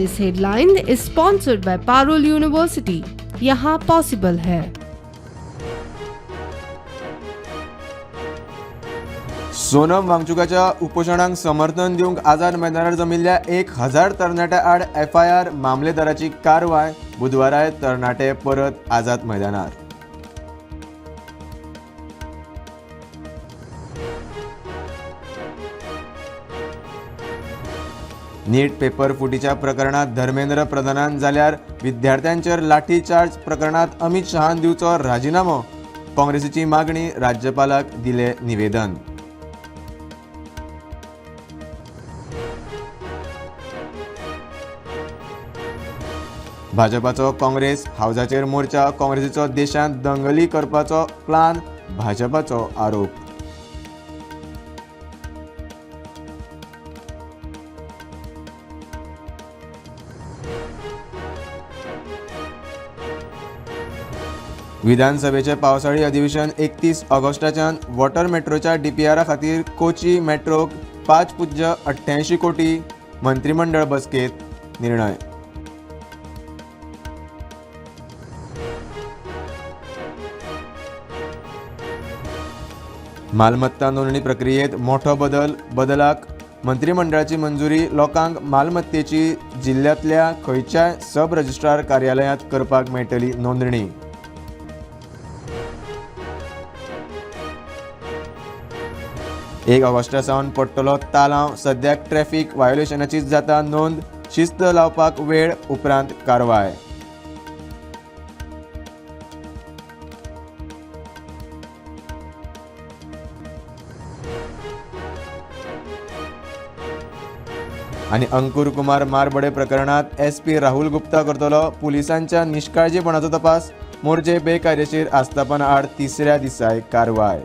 This headline is sponsored by Parul University. यहाँ possible है। सोनम वांगचुकाच्या उपोशणाक समर्थन दिवंक आझाद मैदानार जमिल्ल्या 1000 तरणाट्या आड एफआयआर मामलेदाराची कारवाय. बुधवाराय तरणाटे परत आझाद मैदानार. नीट पेपर फुटीच्या प्रकरणात धर्मेंद्र प्रधानान जाल्यार विद्यार्थ्यांचेर लाठीचार्ज प्रकरणात अमित शहान दिवचो राजिनामो. काँग्रेसीची मागणी, राज्यपालाक दिले निवेदन. भाजपाचो काँग्रेस हावजाचेर मोर्चा. काँग्रेसीचो देशांत दंगली करपाचो प्लान, भाजपाचो आरोप. विधानसभेचे पावसाळी अधिवेशन 31 ऑगस्टाच्यान. वॉटर मेट्रोच्या डीपीआरा खातीर कोची मेट्रोक 5.88 कोटी. मंत्रिमंडळ बसकेत निर्णय. मालमत्ता नोंदणी प्रक्रियेत मोठो बदल. बदलाक मंत्रिमंडळाची मंजुरी. लोकांक मालमत्तेची जिल्ल्यांतल्या खंयच्याय सब रजिस्ट्रार कार्यालयांत करपाक मेळटली नोंदणी. 1 ऑगस्टा सावन पडटलो तालांव. सद्याक ट्रॅफिक व्हायोलेशनाची जाता नोंद. शिस्त लावपाक वेळ, उपरांत कारवाय. आनी अंकुर कुमार मारबडे प्रकरणात एसपी राहुल गुप्ता करतलो पुलिसांच्या निष्काळजीपणाचो तपास. मोर्जे बेकायदेशीर आस्थापना आड तिसऱ्या दिसाय कारवाय.